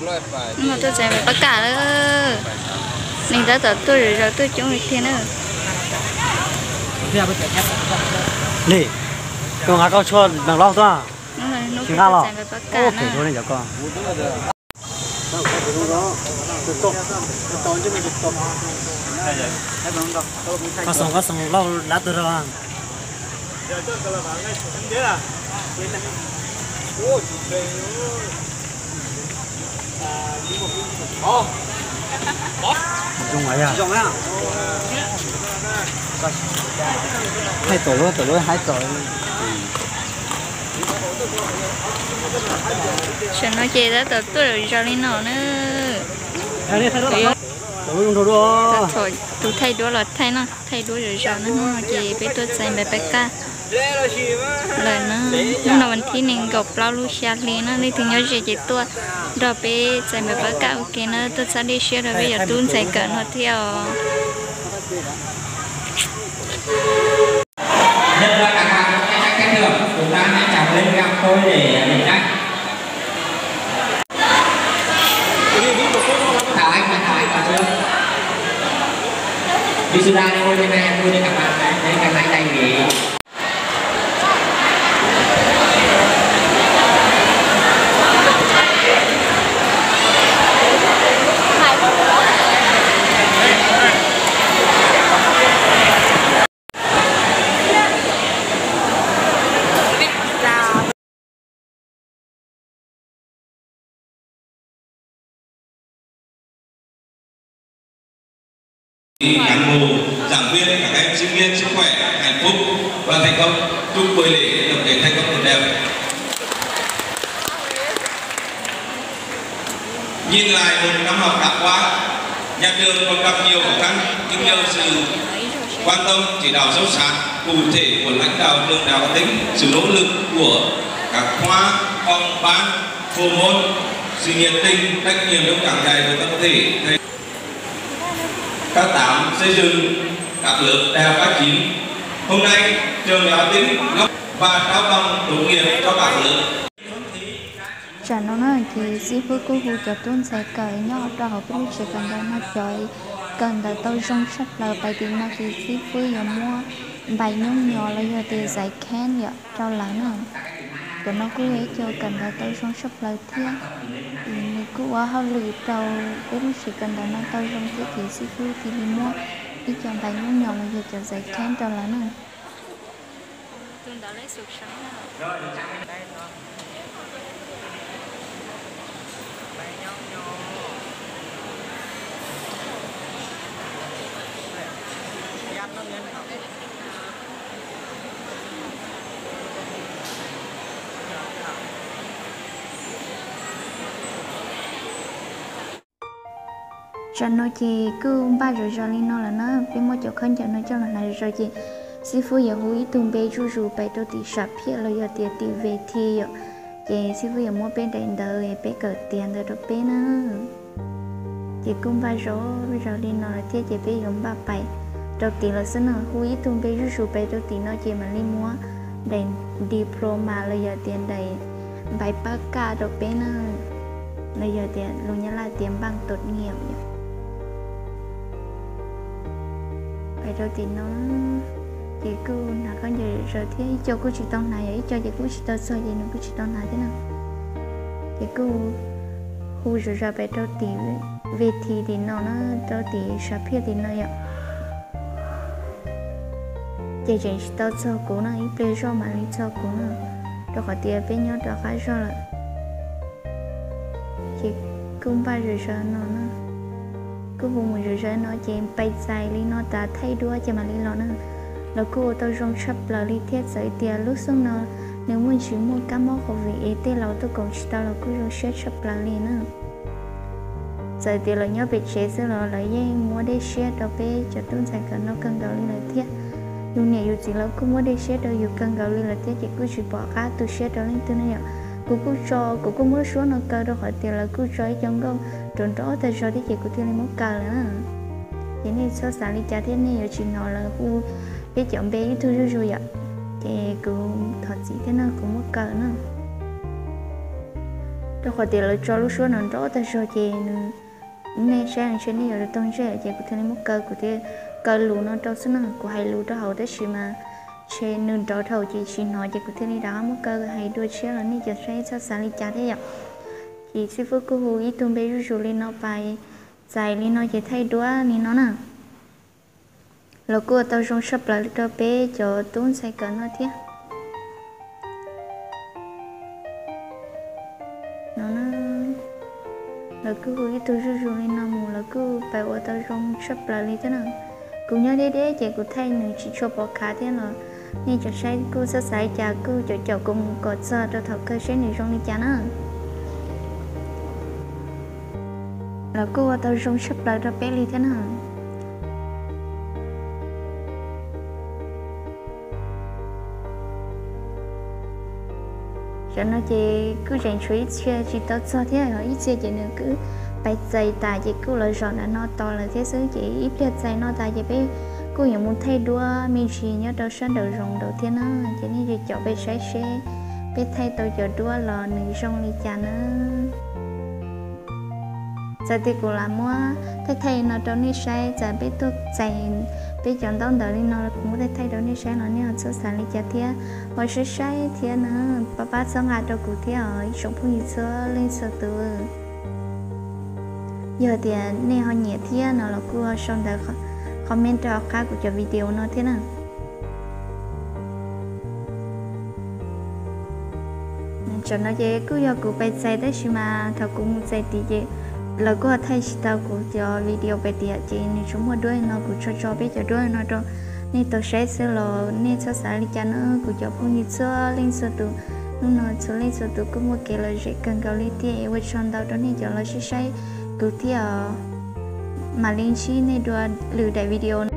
Hnub no tuaj txais npais pab kam lawm, neeg tab tom tuaj zom zaws tuaj coob li tiag na. Li, koj nqa koj tshuaj neeg laub tuaj. Hnub no hnub tuaj txais npais pab kam na. Koj xoom, koj xoom lauj, dab tuag rau. Zoo, thaij tom lub, tom lub haib txom. Tam no ces tab tom tuaj zom zaws li no na. Tom lub zoo dua, tus thaij duab los thaij no, thaij duab zom zaws na. Hnub no ces peb tuaj txais npais pab kam lawm na. Hnub no vas thib nees nkaum plaub lub xya hli na, leej twg nyob ze ces tuaj nrog peb txais npais pab kam ua ke na, tuaj txhawb dej siab rau peb cov tub ntxhais kawm no thiab os. Nhận lại các bạn các khen thưởng, chúng ta hãy chào lên gặp tôi để nhận trách. Thảo Anh, mời Thảo Anh vào trước. Vì sự ra đi, ngồi trên này, ngồi trên các bạn, đấy, đấy, các bạn đang nghỉ. Cán bộ, giảng viên, các em sinh viên sức khỏe, hạnh phúc và thành công. Chúc buổi lễ tổng kết thành công tốt đẹp. Nhìn lại một năm học đã qua, nhà trường còn gặp nhiều khó khăn, nhưng nhờ sự quan tâm chỉ đạo sâu sát, cụ thể của lãnh đạo trường Đại học Hà Tĩnh, sự nỗ lực của các khoa, phòng, ban, bộ môn, sự nhiệt tình, trách nhiệm trong giảng dạy của tập thể thầy, các tám xây dựng các lớp Đại học Khóa chín. Hôm nay, trường Đại học Hà Tĩnh góp và trao bằng tốt nghiệp cho các lớp. Tsam no na ces xib fwb kuj hu cov tub ntxhais kawm nyob rau hauv peb lub tsev kawm ntawv no cov kawm ntawv tau zoo tshaj plaws pais tim no ces xib fwb yuav muab npais nyoob nyos los yog tias zais kheb yom rau lawv na. Cov no kuj yog ib co kawm ntawv tau zoo tshaj plaws thiab. Nws kuj ua hauj lwm rau peb lub tsev kawm ntawv no tau zoo thiab ces xib fwb cia li muab ib co npais nyoob nyos los yog cov zais kheb rau lawv na. Tsam no ces kuj npaj zom zaws li no lawm na, peb muab cov khaub ncaws no coj los hnav zom zaws ces xib fwb yuav hu ib tug npe zuj zus pais rau tim sam phiaj los yog tias tim ves thi yom, ces xib fwb yuav muab peb daim ntawv peb kawm tiav ntawd rau peb na. Ces kuj npaj zom zaws li no lawm thiab ces peb yuav npaj pais rau tim lawm xwb na, hu ib tug npe zuj zus pais rau tim no ces mam li muab daim diploma los yog tias daim npais pab kaj rau peb na, los yog tias lus Nyab Laj tias npaj tod nyiam yom. Pais rau tim no ces kuj hnav khaub ncaws zom zaws thiab, ib co kuj tsis tau hnav, yog ib co ces kuj tsis tau txog ces nws kuj tsis tau hnav thiab na. Ces kuj hu zom zaws pais rau tim ves thi tim no na, rau tim sam phiaj tim no yom. Ces tseem tsis tau txog kuv na, ib pliag zoj mam li txog kuv na, rau qhov tias peb nyob rov qab zog lawm. Ces kuj npaj zom zaws no na, kuj hu mus zom zaws no ces pais txais li no tas thaij duab ces mam li los na. Los kuj ua tau zoo tshaj plaws li thiab, txawm tias lub xyoo no nws muaj ntsis muaj kab mob covid es tej laus tuaj koom tsis tau los kuj zoo siab tshaj plaws li na. Txawm tias lawv nyob pem tsev xwb los lawv yeej muab dej siab rau peb cov tub ntxhais kawm no kawg nkaus li lawm thiab. Yus niam yus txiv lawv kuj muab dej siab rau yus kawg nkaus li lawm thiab, ces kuj tsis pom qab tu siab rau leej twg ne yom. Kuv kuj tso, kuv kuj muab suab no kaw rau qhov tias lawv kuj tso ib co nkauj nrov nrov tag zog thiab ces kuv thiaj li muab kaw lawm na. Ces nej txhob xav li cas thiab, nej yuav tsis hnov lawv hu peb cov npe ib tug zuj zus yom. Ces kuv thov txim thiab no, kuv muab kaw na. Rau qhov tias lawv tso lub suab no nrov tag zog ces nws, nej saib ntshe nej yuav tau ntse ces kuv thiaj li muab kaw, kuv thiaj kaw lus no rau xwb na. Kuv hais lus rau hauv tab sis mas ntshe nws nrov dhau ces tsis hnov ces kuv thiaj li rov qab muab kaw hais dua tshiab los nej cov saib txhob xav li cas thiab yom. Ces xib fwb kuj hu ib tug npe zuj zus li no pais txais li no ces thaij duab li no na. Los kuj ua tau zoo tshaj plaws rau peb cov tub ntxhais kawm no thiab. No, lawv kuj hu ib tug zuj zus li no mus los kuj pais ua tau zoo tshaj plaws li thiab na. Kuv nyob deb deb ces kuv thaij nws tsis tshua pom khav thiab los nej cov saib kuj txhob xav li cas, kuj caum caum kuv mus kom txog rau thaum kawg seb nws zoo li cas na. Los kuj ua tau zoo tshaj plaws rau peb li thiab na. Tam no ces kuj tseem tshuav ib txhia tsis tau txog thiab, ib txhia ces nws kuj pais txais tas ces kuj los zaum nram no tos lawm thiab xwb. Ces ib pliag txais no tas ces peb kuj yuav mus thaij duab me ntsis nyob rau sab nraum zoov nraud thiab na. Ces nej caum peb saib seb peb thaij tau cov duab los nws zoo li cas na. Txawm tias kuv lam muab thaij thaij no rau nej saib, txawm peb tuaj txais peb cov ntaub ntawv li no kuv muab thaij thaij rau nej saib los nej ho txhob xav li cas thiab, ho saib saib thiab na, pab pab txhawb nqa rau kuv thiab os ib tsoom phooj ywg txhua leej txhua tus. Yog tias nej ho nyiam thiab no los kuj ho sau ntawv comment rau hauv qab kuv cov video no thiab na. Tam no ces kuj yog kuv pais txais tab sis mas thaum kuv mus txais tid ces lawv kuj ho thaij tsis tau kuv cov video pem tid ces nws tsuas muaj duab no, kuv tso tso peb cov duab no rau nej tau saib xwb los nej txhob xav li cas na kuv cov phooj ywg txhua leej txhua tus. Hnub no txhua leej txhua tus kuj muaj kev lom zem kawg nkaus li thiab es ua tsaug ntau rau nej cov los saib saib kuv thiab os. Mam li ntsib nej dua lwm daim video.